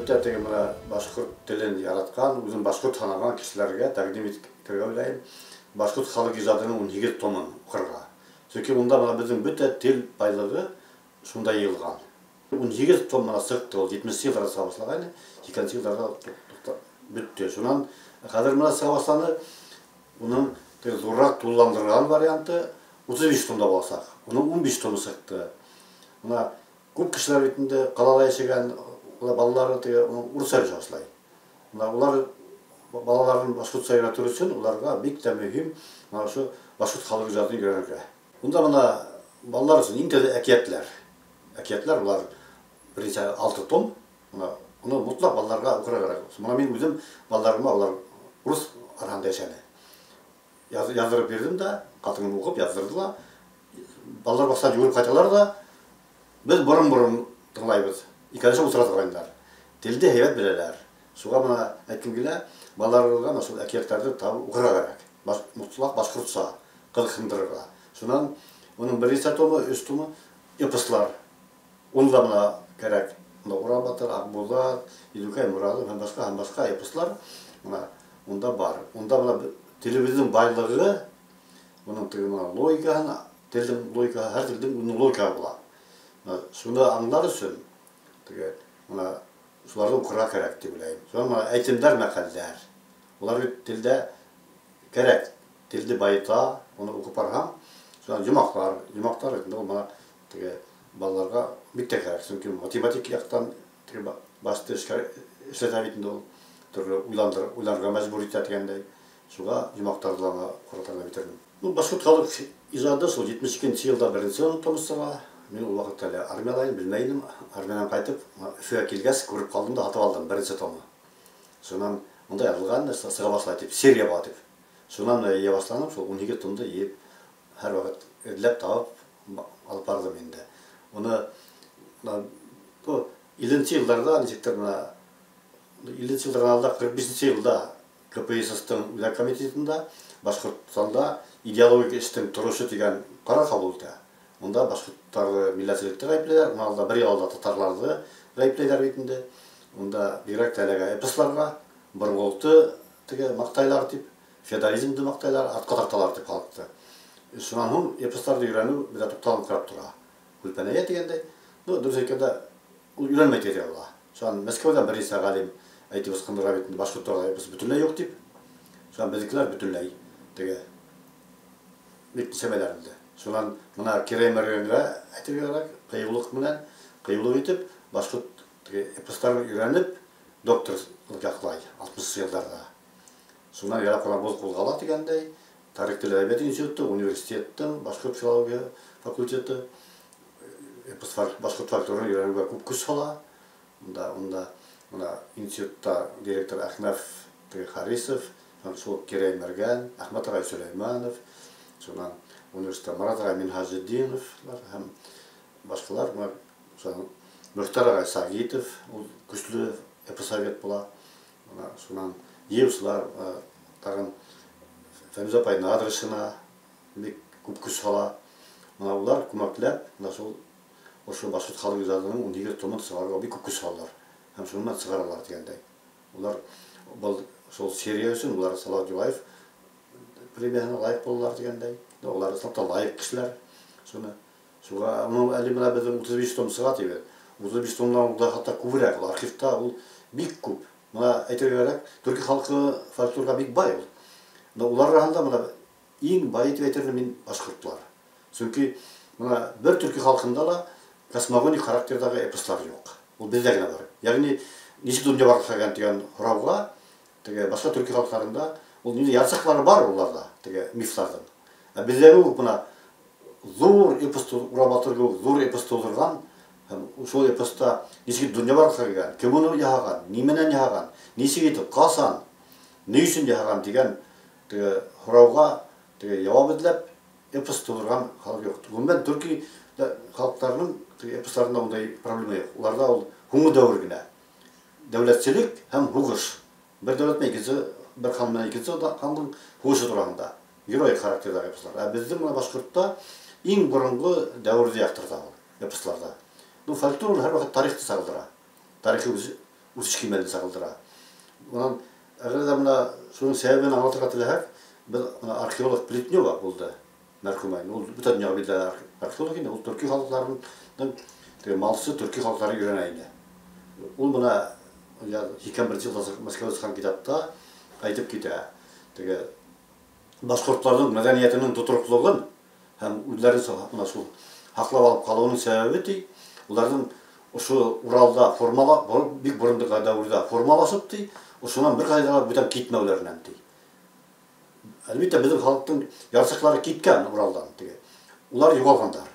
Бөтә теге менә башҡорт телен яратҡан, үҙен башҡорт һанаған кешеләргә тәҡдим итергә уйлайым. Башҡорт халыҡ ижадының 18 томын уҡырға. Сөнки унда бына беҙҙең бөтә тел байлығы шунда йыйылған. 18 том менә сыҡты, ул 70 йылдарҙа сыға башлағайны, 2 йылдарҙа бөттө. Шунан хәҙер менә сыға башланы, уның ҙурыраҡ тулыландырылған варианты 35 томда буласаҡ. Уның 15 томы сыҡты. Бына күп кешеләр бит инде ҡалала йәшәгән, улар балалары теге урыҫса йәшәй башлай. Бына улар балаларын башҡортса өйрәтер өсөн уларға бик тә мөһим бына ошо башҡорт халыҡ ижадын өйрәнергә. Унда бына балалар өсөн иң тәүҙә әкиәтләр. Әкиәтләр улар беренсе 6 том. Бына уны мотлаҡ балаларға уҡырға кәрәк. Бына мин үҙем балаларыма улар урыҫ араһында йәшәне. Яҙҙырып бирҙем дә, ҡатыным уҡып яҙҙырҙы ла. Балалар баҡсанан йүгереп ҡайталар ҙа, беҙ борон-борон тыңлайбыҙ. Икәүләшеп ултыра торғайнылар. Телде һәйбәт беләләр. Шуға бына әйткем килә, балаларға бына шул әкиәттәрҙе табып уҡырға кәрәк. Мотлаҡ башҡортса ҡыҙыҡһындырырға. Шунан уның беренсе томы, 3 томы эпослар. Уны ла бына кәрәк. Бына Урал Батыр, Аҡбуҙат, Илүкәй Мурадов һәм башҡа, һәм башҡа эпослар бына унда бар. Унда бына телебеҙҙең байлығы, уның теге бына логикаһын, телдең логикаһы, һәр телдең үҙенең логикаһы була. Бына шуны аңлар өсөн теге бына шуларҙы уҡырға кәрәк тип уйлайым. Шунан бына әйтемдәр, мәҡәлдәр. Улар бит телдә кәрәк. Телде байыта, уны уҡып барһаң, шунан йомаҡлар, йомаҡтар инде ул бына теге балаларға бик тә кәрәк. Сөнки математик яҡтан теге башты эшләтә бит инде ул. Төрлө уйланырға мәжбүр итә тигәндәй. Шуға йомаҡтарҙы ла ҡаратырға бөтөрҙөм. Башҡорт халыҡ ижады шул 72 йылда беренсе томы сыға. Мин ул ваҡытта әле армияла инем, белмәй инем. Армиянан ҡайтып, Өфөгә килгәс, күреп ҡалдым да һатып алдым беренсе томы. Шунан унда яҙылған нәрсә сыға башлай тип, серия була тип. Шунан йыя башланым, шул 12 томды йыйып, һәр ваҡыт эҙләп табып алып барҙым инде. Уны бына, илленсе йылдарҙа, нисектер бына, илленсе йылдарҙан алда, ҡырҡ бишенсе йылда К П С С-тың үҙәк комитетында Башҡортостанда идеологик эштең торошо тигән ҡарар ҡабул итә. Унда башҡорттарҙы милләтселектә ғәйепләйҙәр, уның алдында бер йыл алда татарларҙы ғәйепләйҙәр бит инде. Унда бигерәк тә әлеге эпосларға боронғолоҡто теге маҡтайлар тип, феодализмды маҡтайлар, артҡа тарталар тип халыҡты. Шунан һуң эпостарҙы өйрәнеү беҙҙә туҡталып тора. Күлпәнәйә тигәндәй, дөрөҫ әйткәндә, ул өйрәнмәй тиергә була. Шунан Мәскәүҙән бер нисә ғалим әйтеп ысҡындыра бит инде, башҡорттарҙа эпос бөтөнләй юҡ тип. Шунан беҙҙекеләр бөтөнләй теге бик нисәмәләр инде. Шунан бына Кирәй Мәргәнгә әйтергә кәрәк, ҡыйыулыҡ менән, ҡыйыулыҡ итеп, башҡорт теге эпостарын өйрәнеп, докторлыҡ яҡлай алтмышынсы йылдарҙа. Шунан ярап ҡына боҙ ҡуҙғала тигәндәй, Тарих тел әҙәбиәте институты, университеттың башҡорт филология факультеты эпос башҡорт фольклорын өйрәнеүгә күп көс һала. Унда бына институтта директор Әхмәт Харисов, шул Кирәй Мәргән, Әхмәт ағай Сөләймәнов, шунан университетта Марат ағай Минһажетдиновлар һәм башҡалар, бына шунан Мөхтәр ағай Сагитов, ул көслө эпосовед була. Бына шунан йыйыусылар, тағын Фәнүзә апай Надрышина бик күп көс һала. Бына улар күмәкләп, бына шул ошо башҡорт халыҡ ижадының 18 томын сығарыуға бик күп көс һалалар. Һәм шунан сығаралар тигәндәй. Улар был шул серия өсөн улар Салауат Юлаев премияһына лайыҡ булалар тигәндәй. Улар ысынлап та лайыҡ кешеләр. Шуны шуға уның әле бына беҙҙең 35 том сыға тибеҙ. 35 томдан ул да хатта күберәк, ул архивта ул бик күп. Бына әйтергә кәрәк, төрки халҡы фольклорға бик бай ул. Бына улар араһында бына иң бай тип әйтер мин башҡортлар. Сөнки бына бер төрки халҡында ла космогоник характерҙағы эпослар юҡ. Ул беҙҙә генә бар. Ягъни нисек донъя барлыҡҡа килгән тигән һорауға теге башҡа төрки халҡтарында ул ниндәй ярсыҡлары бар уларҙа, теге мифларҙың. Ә беҙҙәге үк бына ҙур эпос Урал Батыр кеүек ҙур эпос тыуҙырған һәм шул эпоста нисек донъя барлыҡҡа килгән, кем уны яһаған, нимәнән яһаған, нисек итеп, ҡасан, ни өсөн яһаған тигән теге һорауға теге яуап эҙләп эпос тыуҙырған халыҡ юҡ. Ғөмүмән, төрки халыҡтарының теге эпостарында ундай проблема юҡ. Уларҙа ул һуңғы дәүер генә. Дәүләтселек һәм һуғыш. Бер дәүләт менән икенсе, бер хан менән икенсе хандың һуғышы тураһында. Героик характерҙағы эпослар. Ә беҙҙең бына башҡортта иң боронғо дәүерҙе яҡтырта ул эпосларҙа. Фольклор ул һәр ваҡыт тарихты сағылдыра. Тарихи үҫеш кимәлен сағылдыра. Унан әгәр ҙә бына шуның сәбәбен аңлатырға теләһәк, беҙ бына археолог Плетнева булды, мәрхүмә. Ул бөтә донъяға билдәле археолог инде, ул төрки халыҡтарының теге малсы төрки халыҡтарын өйрәнә инде. Ул бына 81 йылда Мәскәүҙә сыҡҡан китапта әйтеп китә. Теге башҡорттарҙың мәҙәниәтенең тотороҡлоғон һәм үҙҙәрен бына шул һаҡлап алып ҡалыуының сәбәбе ти, уларҙың ошо Уралда формала, бик боронғо дәүерҙә формалашып ти, ошонан бер ҡайҙа ла бүтән китмәүҙәренән ти. Әлбиттә, беҙҙең халыҡтың ярсыҡлары киткән Уралдан теге. Улар юғалғандар.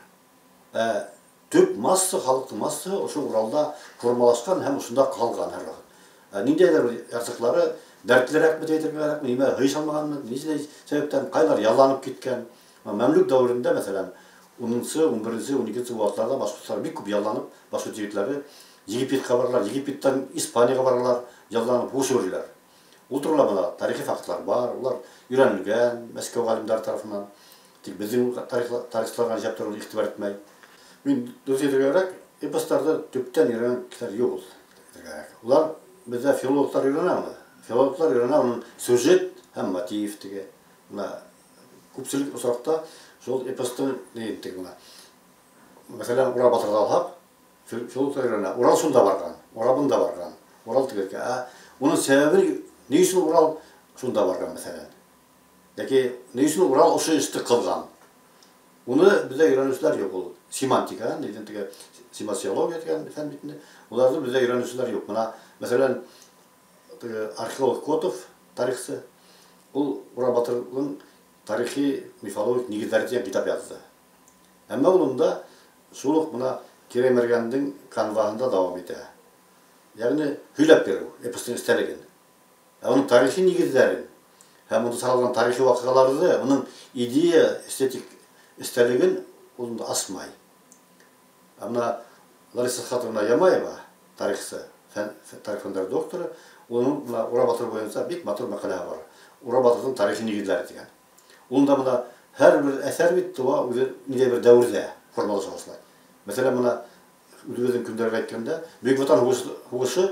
Төп масса, халыҡтың массаһы ошо Уралда формалашҡан һәм ошонда ҡалған һәр ваҡыт. Ниндәйҙер ярсыҡлары дәртлерәкме тип әйтергә кәрәкме, нимә һыйыш алмағанмы, ниндәй сәбәптән ҡайҙалыр ялланып киткән. Мәмлүк дәүерендә, мәҫәлән, 10-нсы, 11-нсе, 12-нсе ваҡытларҙа башҡорттар бик күп ялланып, башҡорт егетләре Египетҡа баралар, Египеттән Испанияға баралар, ялланып һуғыш йөрөйләр. Ул турала бына тарихи фактлар бар, улар өйрәнелгән Мәскәү ғалимдары тарафынан. Тик беҙҙең тарихсыларға нисәп торор иғтибар итмәй. Мин дөрөҫ әйтергә кәрәк, эпостарҙы төптән өйрәнгән кешеләр юҡ ул. Улар беҙҙә филологтар өйрәнә уны. Филологтар өйрәнә уның сюжет һәм мотив теге. Бына күпселек осраҡта шул эпостың ни теге бына. Мәҫәлән, Урал батырҙы алһаҡ, филологтар өйрәнә. Урал шунда барған, Урал бында барған. Урал тегелкә. Ә уның сәбәбе ни өсөн Урал шунда барған, мәҫәлән? Йәки ни өсөн Урал ошо эште ҡылған? Уны беҙҙә өйрәнеүселәр юҡ ул. Семантика, нидән теге семасиология тигән фән бит инде. Уларҙы беҙҙә өйрәнеүселәр юҡ. Бына, мәҫәлән, теге археолог Котов, тарихсы, ул Урал батырҙың тарихи мифологик нигеҙҙәре тигән китап яҙҙы. Әммә ул унда шул уҡ бына Кирәй Мәргәндең канваһында дауам итә. Йәғни һөйләп биреү эпостың эстәлеген. Ә уның тарихи нигеҙҙәрен һәм унда сағылған тарихи ваҡиғаларҙы, уның идея, эстетик эстәлеген ул унда асмай. Ә бына Лариса Хатовна Ямаева, тарихсы, тарих фәндәре докторы, уның бына Урал батыр буйынса бик матур мәҡәләһе бар. Урал батырҙың тарихи нигеҙҙәре тигән. Унда бына һәр бер әҫәр бит туа үҙе ниндәй бер дәүерҙә формалаша башлай. Мәҫәлән, бына үҙебеҙҙең көндәргә әйткәндә, Бөйөк Ватан һуғышы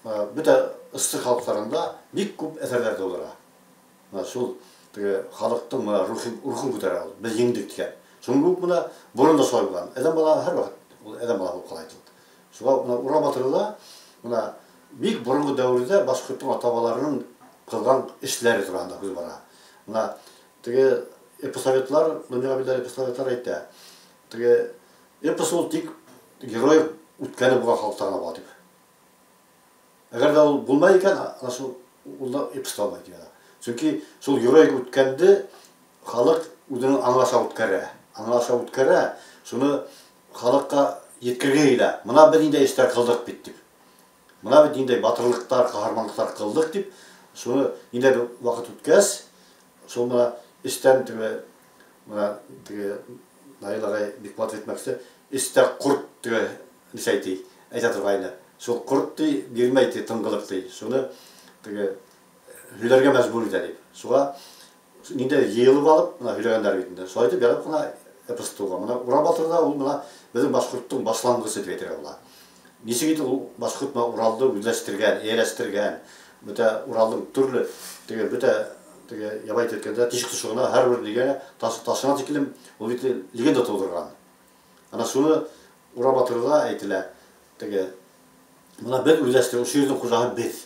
бөтә ыссы халыҡтарында бик күп әҫәрҙәр тыуҙыра. Бына шул теге халыҡтың бына рухын күтәрә ул. Беҙ еңдек тигән. Шуның кеүек бына борон да шулай булған. Әҙәм бала һәр ваҡыт ул әҙәм бала булып ҡала инде. Шуға бына Урал батырҙа ла бына бик боронғо дәүерҙә башҡорттоң ата-бабаларының ҡылған эшләре тураһында һүҙ бара. Бына теге эпосоветлар, донъяға билдәле эпосоветлар әйтә. Теге эпос ул тик герой үткәне булған халыҡта ғына була тип. Әгәр ҙә ул булмай икән, ана шул ул да эпос та булмай тип. Сөнки шул герой үткәнде халыҡ үҙенең аңлаша үткәрә. Аңлаша үткәрә, шуны халыҡҡа еткергә килә. Бына беҙ ниндәй эштәр ҡылдыҡ бит тип. Бына беҙ ниндәй батырлыҡтар, ҡаһарманлыҡтар ҡылдыҡ тип, шуны ниндәй бер ваҡыт үткәс, шул бына эштән теге бына теге Наил ағай Бикбулатов әйтмәксе, эстә ҡорт теге нисә әйтей, әйтә торғайны. Шул ҡорт ти, бирмәй ти, тынғылыҡ ти. Шуны теге һөйләргә мәжбүр итә тип. Шуға ниндәй йыйылып алып, бына һөйләгәндәр бит инде. Шулай итеп ярап ҡына эпос тыуған. Бына Урал батыр ҙа ул бына беҙҙең башҡорттоң башланғысы тип әйтергә була. Нисек итеп ул башҡорт бына Уралды үҙләштергән, эйәләштергән, бөтә Уралдың төрлө теге бөтә теге ябай итеп әйткәндә тишек тошоғона һәр бер нигә ташына тиклем ул бит легенда тыуҙырған. Ана шуны Урал батырҙа әйтелә, теге бына беҙ үҙләштер, ошо ерҙең хужаһы беҙ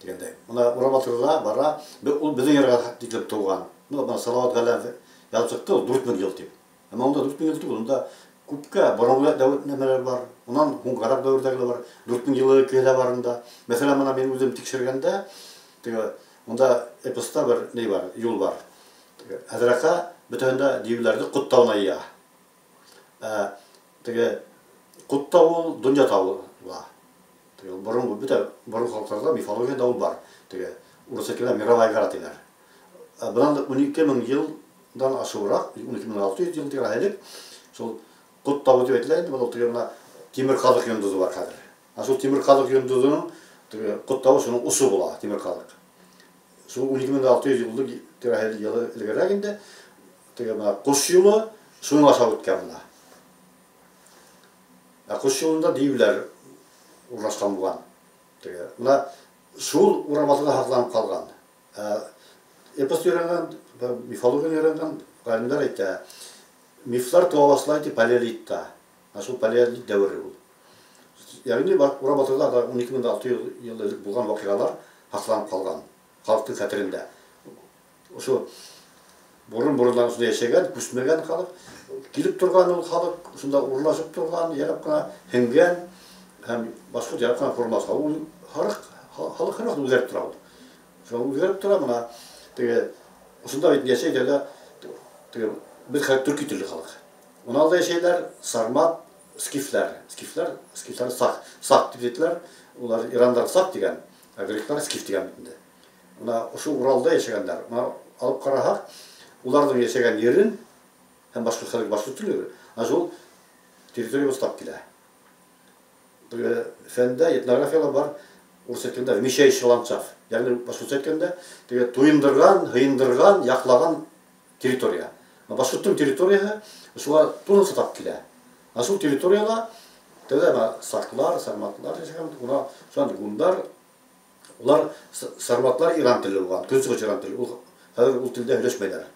тигәндәй. Бына Урал батырҙа бара, ул беҙҙең ергә тиклем тыуған. Ну, бына Салауат Ғәләмов яҙып сыҡты, ул 4000 йыл тип. Әммә унда 4000 йыл түгел, унда күпкә боронғо дәүер нәмәләр бар, унан һуңғараҡ дәүерҙәге лә бар, 4000 йыллыҡ лә бар унда. Мәҫәлән, бына мин үҙем тикшергәндә, теге унда эпоста бер ни бар, юл бар. Теге Әҙрәҡә бөтәһендә диюләрҙе ҡоттауына йыя. Теге ҡоттау ул донъя тауы була. Теге боронғо бөтә боронғо халыҡтарҙа мифологияда ул бар. Теге урыҫ әйткәндә мировая гора тиләр. Бынан 12000 йылдан ашыуыраҡ, 12600 йыл тигән элек шул ҡот тауы тип әйтелә инде, был теге бына Тимер ҡаҙыҡ йондоҙо бар хәҙер. Ә шул Тимер ҡаҙыҡ йондоҙоноң теге ҡот тауы шуның осо була, Тимер ҡаҙыҡ. Шул 12600 йыллыҡ тирәһе йылы элегерәк инде, теге бына ҡош юлы шуның аша үткән бына. Ә ҡош юлында диюләр урнашҡан булған. Бына шул Урал батырҙа һаҡланып ҡалған. Эпос өйрәнгән, мифологияны өйрәнгән ғалимдар әйтә, мифлар тыуа башлай ти палеолитта. Шул палеолит дәүере ул. Ягъни Урал батырҙа 12600 йыл элек булған ваҡиғалар һаҡланып ҡалған халыҡтың хәтерендә. Ошо борон-борондан шунда йәшәгән, күсмәгән халыҡ, килеп торған ул халыҡ, шунда урлашып торған, ярап ҡына һеңгән һәм башҡорт ярап ҡына формалашҡан. Ул халыҡ һәр ваҡыт үҙгәреп тора ул. Шул үҙгәреп тора бына теге ошонда бит йәшәй дә теге беҙ хәҙер төрки телле халыҡ. Уны алда йәшәйләр сармат, скифләр. Скифләр сак тип әйтәләр. Улар ирандар сак тигән, ә греклар скиф тигән бит инде. Бына ошо Уралда йәшәгәндәр. Бына алып ҡараһаҡ, уларҙың йәшәгән ерен һәм башҡорт халыҡ башҡорт теле, ә шул территория тап килә. Теге фәндә этнографияла бар, урыс әйткәндә вмещающий ландшафт. Ягъни башҡортса әйткәндә, теге туйындырған, һыйындырған, яҡлаған территория. Башҡорттоң территорияһы шуға тулыһынса тап килә. Ә шул территорияла тәүҙә бына саклар, сарматлар йәшәгән, уна шунан гундар, улар сарматлар иран телле булған, көнсығыш иран теле. Ул хәҙер ул телдә һөйләшмәйҙәр.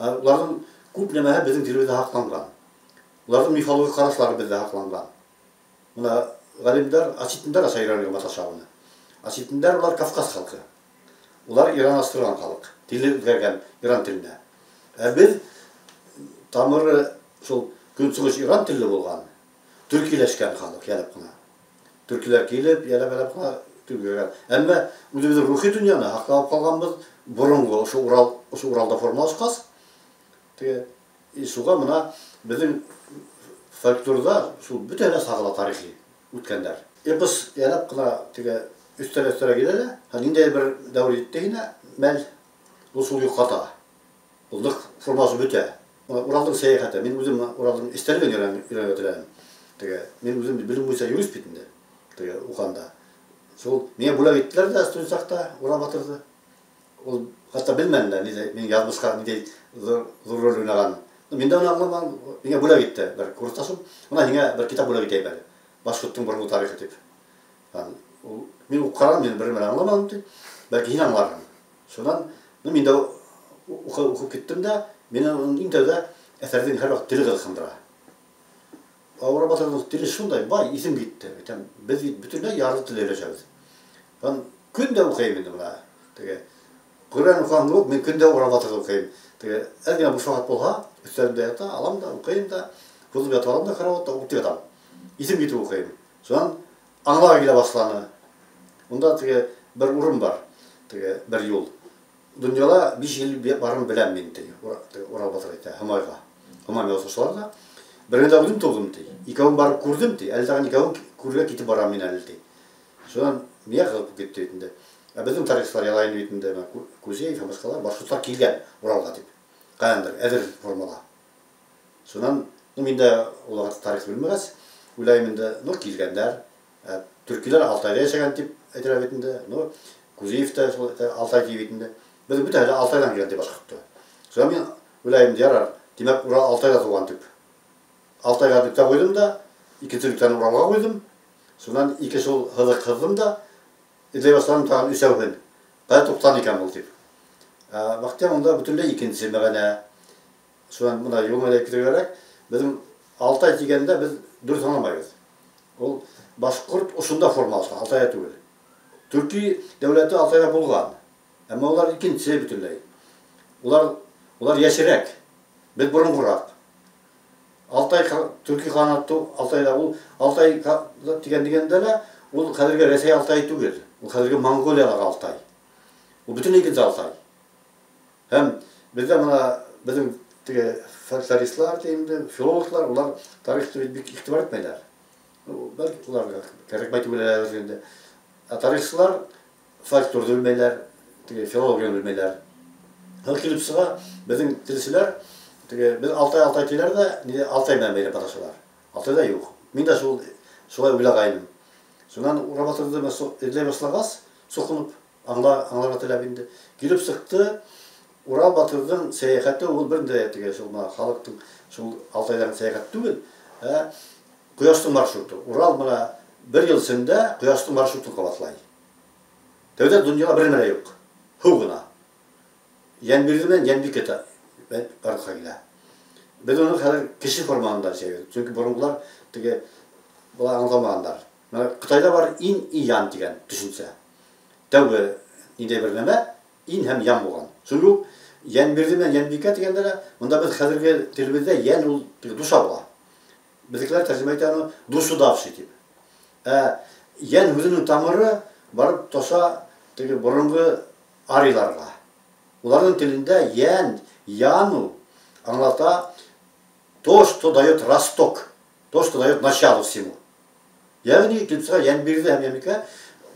Уларҙың күп нәмәһе беҙҙең телебеҙҙә һаҡланған. Уларҙың мифологик ҡараштары беҙҙә һаҡланған. Бына ғалимдар осетиндар аша өйрәнергә маташа уны. Осетиндар улар Кавказ халҡы. Улар иранлаштырған халыҡ, теле үҙгәргән иран теленә. Ә беҙ тамыры шул көнсығыш иран телле булған, төркиләшкән халыҡ ялап ҡына. Төркиләр килеп, ялап-ялап ҡына төркиләшкән. Әммә үҙебеҙҙең рухи донъяны һаҡлап ҡалғанбыҙ. Боронғо ошо Урал, ошо Уралда формалашҡас, теге шуға бына беҙҙең фольклорҙа шул бөтәһе лә сағыла тарихи үткәндәр. Эпос ялап ҡына теге өҫтәлә-өҫтәлә килә лә, һәм ниндәй бер дәүер етте инә, мәл ул шул юҡҡа. Ул ныҡ формасы бөтә. Уралдың сәйәхәте, мин үҙем Уралдың эстәлеген өйрәнергә теләнем. Теге мин үҙем белем буйынса юрист бит инде. Теге уҡанда. Шул миңә бүләк иттеләр ҙә студент саҡта Урал батырҙы. Ул хатта белмәне лә, ниндәй минең яҙмышҡа ниндәй ҙур роль уйнаған. Мин дә уны аңламаным. Миңә бүләк итте бер курсташым. Бына һиңә бер китап бүләк итәйем әле. Башҡорттоң боронғо тарихы тип. Ул мин уҡып ҡараным, мин бер нәмә аңламаным тип. Бәлки һин аңларһың. Шунан, мин дә уҡып киттем дә, мине иң тәүҙә әҫәрҙең һәр ваҡыт теле ҡыҙыҡһындыра. Урал батырҙың теле шундай бай, иҫем китте. Әйтәм, беҙ бит бөтөнләй ярлы телдә һөйләшәбеҙ. Бын көн дә уҡыйым инде бына. Теге Ҡөрьән уҡыған кеүек, мин көн дә Урал батырҙы уҡыйым. Теге әҙ генә буш ваҡыт булһа, өҫтәлемдә ята, алам да, уҡыйым да, һуҙып ятып алам да, караватта уҡып ятам. Иҫем китеп уҡыйым. Шунан аңларға килә башланы. Унда теге бер урын бар, теге бер юл. Донъяла 5 ел барын беләм мин, ти. Урал батыр әйтә, Һомайға. Һомай менән осрашалар да. Берендә үҙем тыуҙым, ти. Икәүен барып күрҙем, ти. Әле тағын икәүен күрергә китеп барам мин әле, ти. Шунан миңә ҡыҙыҡ булып китте бит инде. Ә беҙҙең тарихсылар ялайын бит инде, бына Кузеев һәм башҡалар, башҡорттар килгән Уралға тип. Ҡайҙандыр, әҙер формала. Шунан, мин дә ул ваҡытта тарих белмәгәс, уйлайым инде, килгәндәр, төркиләр Алтайҙа йәшәгән тип әйтәләр бит инде. Кузеев та шул әйтә, Алтай тип бит инде. Беҙ бөтәһе лә Алтайҙан килгән тип башҡортто. Шунан мин уйлайым, ярар, тимәк, Урал Алтайҙа тыуған тип. Алтайға нөктә ҡуйҙым да, икенсе нөктәне Уралға ҡуйҙым. Шунан ике шул һыҙыҡ һыҙҙым да, эҙләй башланым тағын өсәүһен. Ҡайҙа туҡтан икән был тип. Ваҡытта унда бөтөнләй икенсе мәғәнә. Шунан бына юл менән әйтеп китергә кәрәк. Беҙҙең Алтай тигәндә беҙ дөрөҫ аңламайбыҙ. Ул башҡорт ошонда формалашҡан, Алтайҙа түгел. Төрки дәүләте Алтайҙа булған. Әммә улар икенсе бөтөнләй. Улар йәшерәк, беҙ боронғораҡ. Алтай төрки ханаты Алтайҙа, ул Алтай тигән дигәндә лә, ул хәҙерге Рәсәй Алтайы түгел, ул хәҙерге Монголиялағы Алтай. Ул бөтөнләй икенсе Алтай. Һәм беҙҙә бына беҙҙең теге фольклористлар тием дә, филологлар, улар тарихты бит бик иғтибар итмәйләр. Бәлки уларға кәрәкмәй тип уйлайҙар инде. Ә тарихсылар фольклорҙы белмәйләр, теге филологияны белмәйләр. Һәм килеп сыға, беҙҙең телселәр, теге беҙ Алтай, Алтай тиләр ҙә, ни Алтай менән бәйләп маташалар. Алтайҙа юҡ. Мин дә шулай уйлағайным. Шунан Урал батырҙы эҙләй башлағас, соҡоноп, аңларға теләп инде. Килеп сыҡты, Урал батырҙың сәйәхәте ул бер дә теге шул бына халыҡтың шул Алтайҙағы сәйәхәт түгел, ә ҡояштың маршруты. Урал бына Бер йыл эсендә ҡояштың маршрутын ҡабатлай. Тәүҙә донъяла бер нәмә лә юҡ. Һыу ғына. Йәнбирҙе менән Йәнбикә барлыҡҡа килә. Беҙ уны хәҙер кеше формаһында эшләйбеҙ. Сөнки боронғолар теге былай аңламағандар. Менә Ҡытайҙа бар ин и ян тигән төшөнсә. Тәүге ниндәй бер нәмә ин һәм ян булған. Шул уҡ Йәнбирҙе менән Йәнбикә тигәндә лә, бында беҙ хәҙерге телебеҙҙә йән ул теге душа була. Беҙҙекеләр тәржемә итә уны душу давший тип. Ә йән һүҙенең тамыры барып тоша теге боронғо арийларға. Уларҙың телендә йән, яну аңлата то, что дает росток, то, что дает начало всему. Ягъни килеп сыға Йәнбирҙе һәм Йәнбикә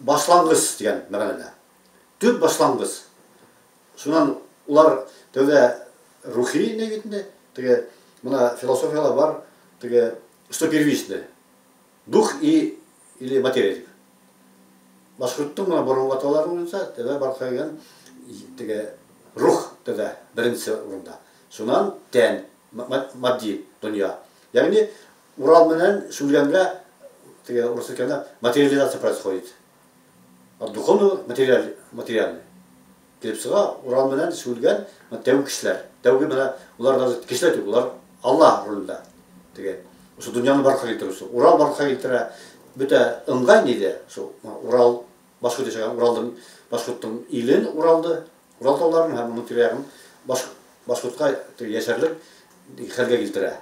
башланғыс тигән мәғәнәлә. Төп башланғыс. Шунан улар тәүҙә рухи ни бит инде, теге мына философияла бар, теге что первично, дух и или материя тип. Башҡорттоң мына боронғо аталары буйынса тәүҙә барлыҡҡа килгән теге рух тәүҙә беренсе урында. Шунан тән, матди донъя. Ягъни Урал менән Шүлгәнгә теге урыҫ әйткәндә материализация происходит. От духовного материальный. Килеп сыға Урал менән Шүлгән тәүге кешеләр. Тәүге менә улар даже кешеләр түгел, улар Аллаһ ролендә. Теге ошо донъяны барлыҡҡа килтереүсе. Урал барлыҡҡа килтерә бөтә ыңғай ниҙе, шул Урал башҡорт йәшәгән Уралдың, башҡорттоң илен, Уралды, Урал тауларын һәм уның тирә-яғын башҡортҡа теге йәшәрлек хәлгә килтерә.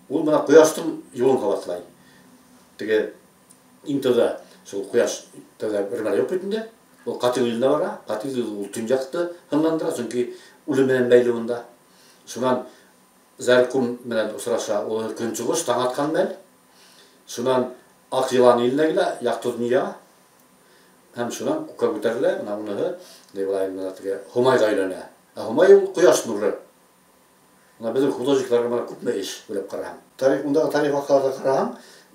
Ул мына ҡояштың юлын ҡабатлай. Теге иң тәүҙә шул ҡояш тәүҙә бер мәл юҡ бит инде. Ул ҡатил иленә бара. Ҡатил иле ул төньяҡты һынландыра, сөнки үлем менән бәйле унда. Шунан Зәрҡум менән осраша, ул көнсығыш таң атҡан мәл. Шунан Аҡ йылан иленә килә, яҡты донъя. Һәм шунан күккә күтәрелә, мына уныһы, ни була инде, мына теге Һомайға әйләнә. Ә Һомай ул ҡояш нуры. Мына беҙҙең художниктарға мына күпме эш уйлап ҡараһаң. Тарих, ундағы тарих ваҡиғаларҙы ҡараһаң,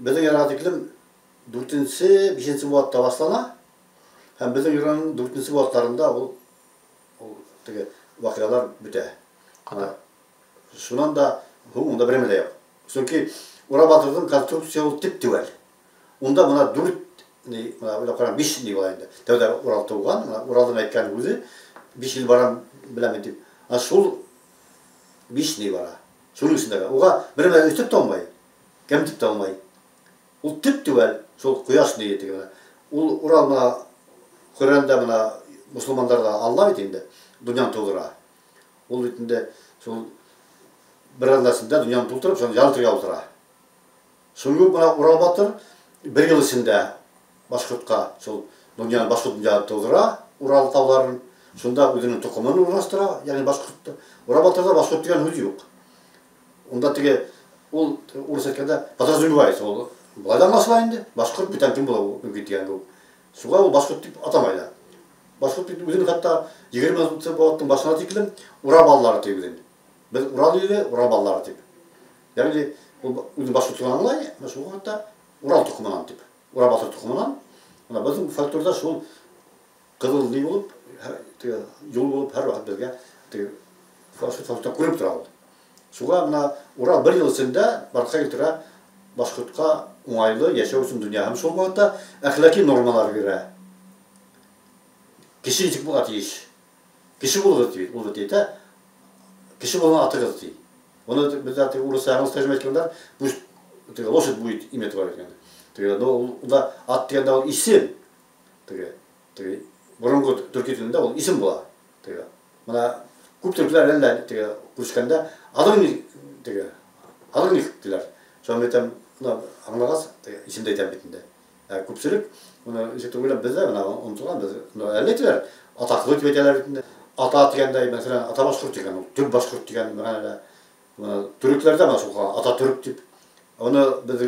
беҙҙең эраға тиклем дүртенсе, бишенсе быуатта башлана. Һәм беҙҙең эраның дүртенсе быуаттарында ул теге ваҡиғалар бөтә. Ҡата. Шунан да һуң унда бер нәмә лә юҡ. Сөнки Урал батырҙың конструкция ул тип-теүәл. Унда мына дүрт, ни, мына уйлап ҡараһаң, биш ни була инде. Тәүҙә Урал тыуған, мына Уралдың әйткән һүҙе, биш ил барам беләмен тип. Ә шул биш ни бара. Шуның эсендә уға бер нәмә өҫтәп тә алмай, кәметеп тә алмай. Ул тип-теүәл, шул ҡояш ни теге мына. Ул Урал мына Ҡөрьәндә мына мосолмандарҙа Алла бит инде донъяны тыуҙыра. Ул бит инде шул бер аҙнасында донъяны тултырып, шуны яртыға ултыра. Шул уҡ мына Урал батыр бер йыл эсендә башҡортҡа шул донъяны, башҡорт донъяны тыуҙыра, Урал тауларын, шунда үҙенең тоҡомон урынлаштыра, ягъни башҡортто. Урал батырҙа башҡорт тигән һүҙ юҡ. Унда теге ул урыҫ әйткәндә подразумевается, ул былай да аңлашыла инде, башҡорт бүтән кем була мөмкин тигән кеүек. Шуға ул башҡорт тип атамай ҙа. Башҡорт тип үҙен хатта егерменсе быуаттың башына тиклем Урал балалары тип үҙен. Беҙ Урал иле, Урал балалары тип. Ягъни ул үҙен башҡортлығын аңлай, әммә шул ваҡытта Урал тоҡомонан тип. Урал батыр тоҡомонан. Мына беҙҙең фольклорҙа шул ҡыҙыл ни булып, теге юл булып һәр ваҡыт беҙгә теге фольклорҙа күренеп тора ул. Шуға мына Урал бер йыл эсендә барлыҡҡа килтерә башҡортҡа уңайлы йәшәү өсөн донъя һәм шул ваҡытта әхлаҡи нормалар бирә. Кеше нисек булырға тейеш? Кеше булығыҙ ти, ул бит әйтә, кеше булған атығыҙ ти. Уны беҙҙә теге урыҫ аңлы тәржемә иткәндәр, пусть теге лошадь будет имя твое тигән. Теге, но ул унда ат тигәндә ул исем. Теге, теге боронғо төрки телендә ул исем була. Теге, мына күп төркиләр әллә теге күрешкәндә адың ни, теге, адың ни тиләр. Шуны әйтәм, мына аңлағас, теге исемде әйтәм бит инде. Ә күпселек мына нисек уйлап беҙҙә мына онотолған, беҙ мына әллә әйтәләр, атаҡлы тип әйтәләр бит инде. Ата тигәндәй, мәҫәлән, ата башҡорт тигән ул, төп башҡорт тигән мәғәнәлә. Мына төрөкләрҙә мына шул ата төрөк тип. Уны беҙ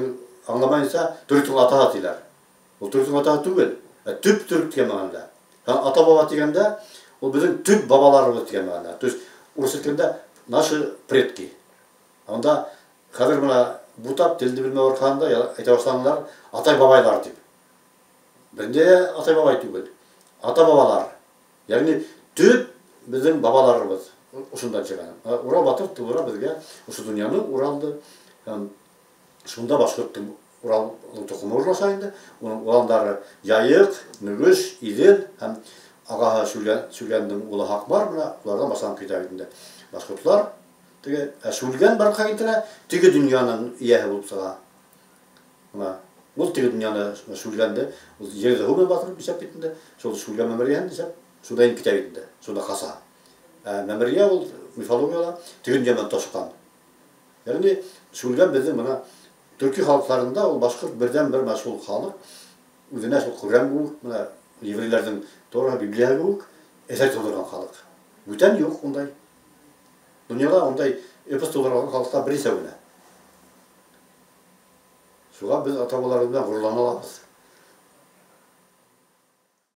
аңламайынса, төрөктөң атаһы тиләр. Ул төрөктөң атаһы түгел, ә төп төрөк тигән мәғәнәлә. Һәм ата баба тигәндә ул беҙҙең төп бабаларыбыҙ тигән мәғәнә. То есть урыҫ әйткәндә наши предки. Унда хәҙер мына бутап телде белмәү арҡаһында әйтә башланылар атай бабайлар тип. Бында атай бабай түгел, ата бабалар. Ягъни төп беҙҙең бабаларыбыҙ ошондан сыға. Урал батыр тыуҙыра беҙгә ошо донъяны, Уралды. Һәм шунда башҡорттоң Уралның тоҡомо урынлаша инде. Уның уландары Яйыҡ, Нөгөш, Иҙел һәм ағаһы Шүлгән, Шүлгәндең улы Һаҡмар, менә уларҙан башланып китә бит инде. Башҡортлар теге Шүлгән барлыҡҡа килтерә, теге донъяның эйәһе булып сыға. Мына ул теге донъяны Шүлгәнде, ул ерҙе һыу менән батырып исәп бит инде. Шул Шүлгән мәмерйәһен исәп, шунда инеп китә бит инде. Шунда ҡаса. Мәмерйә ул мифологияла теге донъя менән тоташҡан. Ягъни Шүлгән беҙҙең мына төрки халыҡтарында ул башҡорт берҙән-бер менә шул халыҡ үҙенә шул Ҡөрьән кеүек, мына еврейҙәрҙең Тора, Библияһы кеүек әҫәр тыуҙырған халыҡ. Бүтән юҡ ундай. Донъяла ундай эпос тыуҙырған халыҡтар бер нисәү генә. Шуға беҙ ата-бабаларыбыҙ менән ғорурлана алабыҙ.